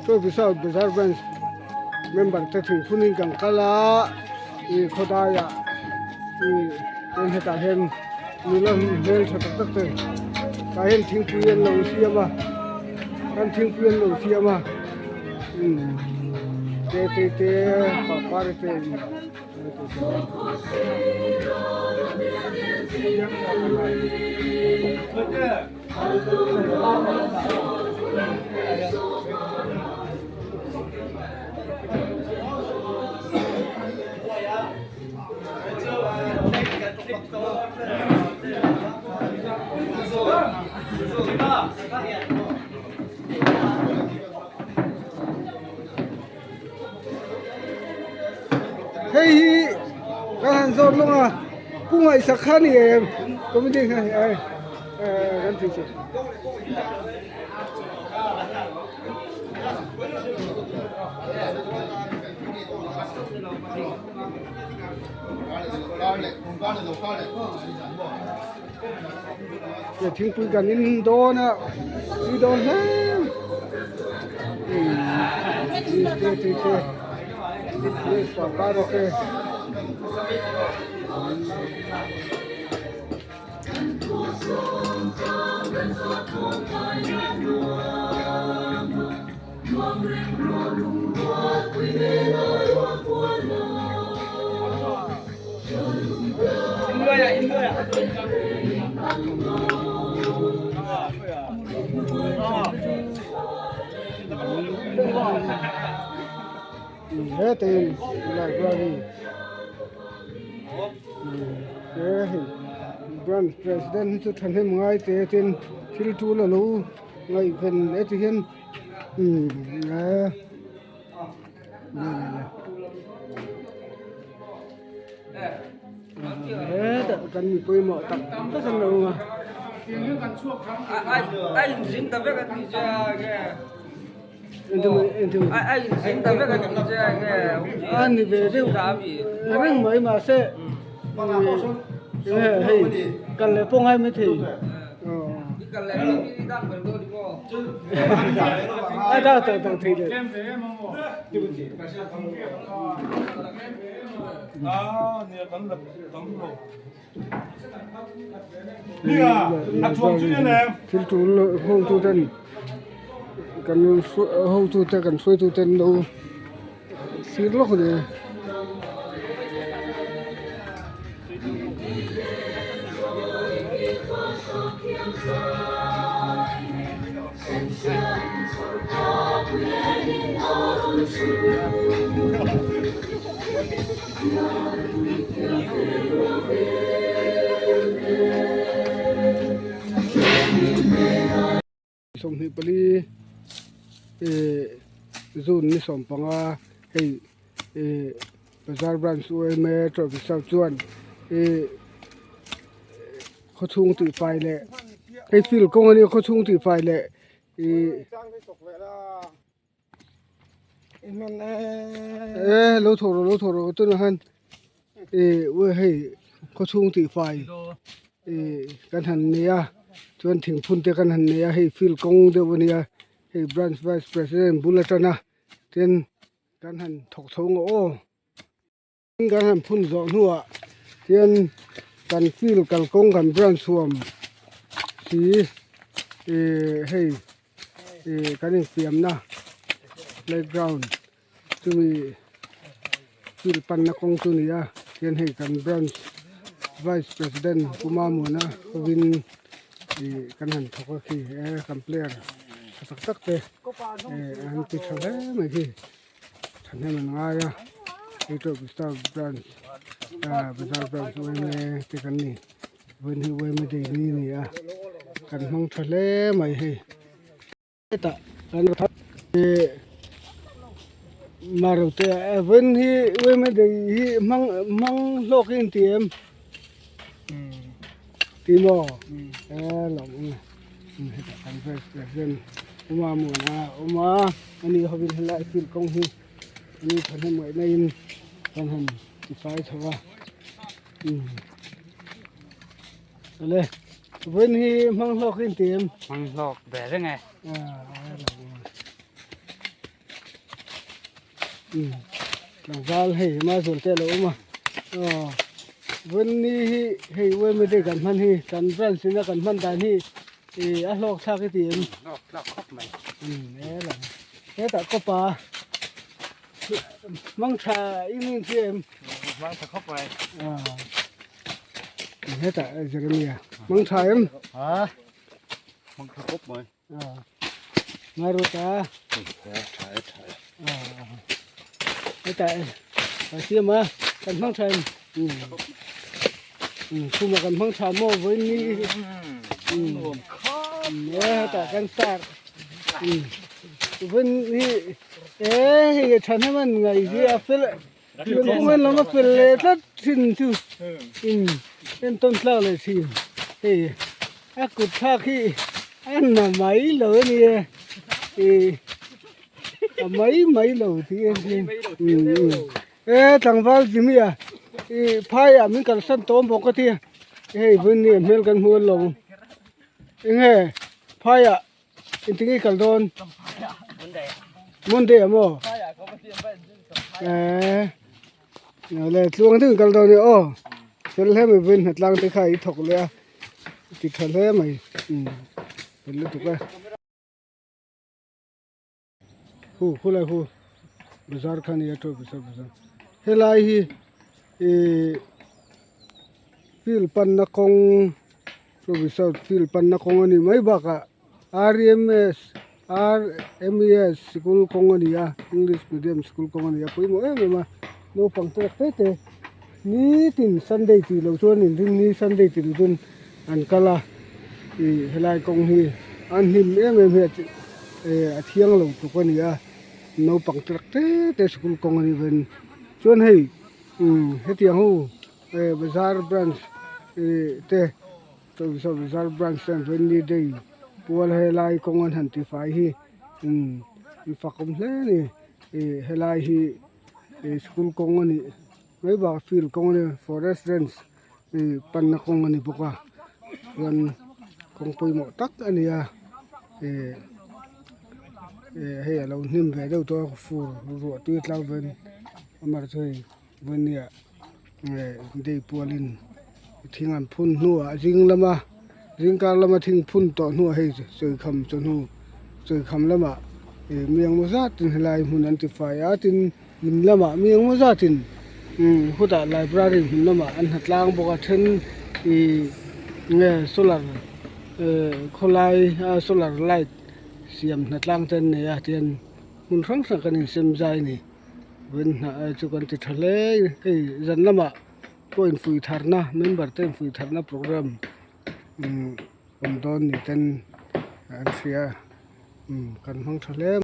Trophy South Bazar Branch member te thingphunin kan kal a ih khawdaiah ih chuan hetah hian nula hmel tha tak tak te tah hian thingpui an lo siam a an thingpui an lo siam a umm te te te pangpar te. Hei hi ka han zawt lawng a pu ngaihsak kha ni em comedy kha ni ai kan ti chu thingpui kan in dawn a tui dawn hle te te te pangpar te. Hetin library he hei branch president hi chu thahnem ngai te tin thil tul alo ngaihven heti hian umm hetah kan mi pawimawh tak tak an lo awm a. A ni ve deuh reng mai mahse hei kal leh pawh ngai maithei. A da tak tak thei le. Thil tul hotu ten kan hotu te kan hruaitu ten an lo thlir lawk a ni. 24 eh June ni 15 hei eh bazar branch yma trophy south chuan eh khawchhung tih fai leh hei field kawng a nia khawchhung tih fai leh ih e lo thawh rawh lo thawh rawh tunah hian ih hei khawchhung tih fai ih kan han nei a chuan thingphun te kan han nei a hei field kawng deuh a nia hei branch vice president bul atana tin kan han thawk chho ngawh aw. Kan han phun zawh hnuah hian kan field kalkawng kan branch huam si ih hei ih kan infiamna playground chumi field panna kawng chu a ni a tihian hei kan branch vice president Pu Mamuana hovin ih kan han thawk a khi he kan player tha tak tak te ih an ti tha hle mai khi. Thahnem an ngai a hei tawh Vista branch ah bazar branch yma te kan ni vawiin hi yma day ni a ni a kan hmang tha hle mai hei hetah kan ih marote ah vawiin hi yma day hi hmang hmang hlawk hi inti em ti maw e lawm ang hetah kan vice president Uma Muana a awm a ani hovin helai field kawng hi ani thahnem ngaih naiin kan han tifai chho a umm awle vawiin hi hmang hlawk hi inti em hmang hlawk ve reng e ah. Umm tlangval hei hma zual te a lo awm a aw vawnni hi hei yma te kan hman hi kan branch ina kan hman dan hi ih a hlawk thlak i ti em? Hlawk thlak khawp mai. Umm he lang hetah kawpa hmang tha i ning chu em? Hmang tha khawp mai. Aw hetah Jeremia hmang tha em? Ha hmang tha khawp mai. Maruta heta a siam a kan hmang tha em khuma kan hmang tha maw vawiin ni e heta kan star vawiin hi e hei a thahnem an ngaih hi a fel Pianphung en lam a fel leh tlat thin chu entawn tlak leh thin hei a kut thlak hi a na mai lo a ni e ih a mai mai lo tih a ni e tlangval Jimmy a ih phai ah min kalsan tawm bawk a tia hei vawiin ni a hmel kan hmu lo enge phai ah. Engtin nge kal dawn? Monday ah maw? Eee le tluang deuhin kal dawn e aw fel hle mai vawiin hnatlang te kha i thawk leh a ti tha hle mai umm fel lutuk e. Hu khulai hu bazar kha nia tawh bazar bazar helai hi ihh field panna kawng Chuvisa field panna kawng a nih mai bakah RMS RMES sikul kawng a ni a English medium sikul kawng a ni a pawimawh em em a naupang te tak te te nitin Sunday tih loh chuan inrinni Sunday tih loh chuan an kal a ih helai kawng hi a hnim em em hi a eh a thiang lo tluk a ni a naupang te tak te te sikul kawng a nih ven chuan hei umm hetiang ho. Eh bazar branch ih te chawlhsawp bazar branch te an veng ni day pual helai kawng an han ti fai hi umm an fak awm hle a ni ih helai hi ih school kawng a nih mai bakah field kawng a ni forest range ih panna kawng a ni bawk a chuan kawng pawimawh tak a ni a ih ih hei a lo hnim ve deuh tawh a fur ruah tui a tlang ven amaherawhchu hei. Vawnia day pualin thing an phun hnuah zing lama zingkar lama thing phun tawh hnuah hei chawikham chawhnu chawikham lamah ih mi engmaw zatin helai hmun an ti fai a tin in lamah mi engmaw zatin hutah library hmun lamah an ha tlang bawk a then ih nge solar khawlai a solar light siam hna tlang te an nei a tihian hmun hrang hrang kan insem zai a ni. Vawiin hnah ai chu kan ti tha hle hei zan lamah pawh infuih tharna member te infuih tharna program umm awm dawn ni ten an hria umm kan hmang tha hle.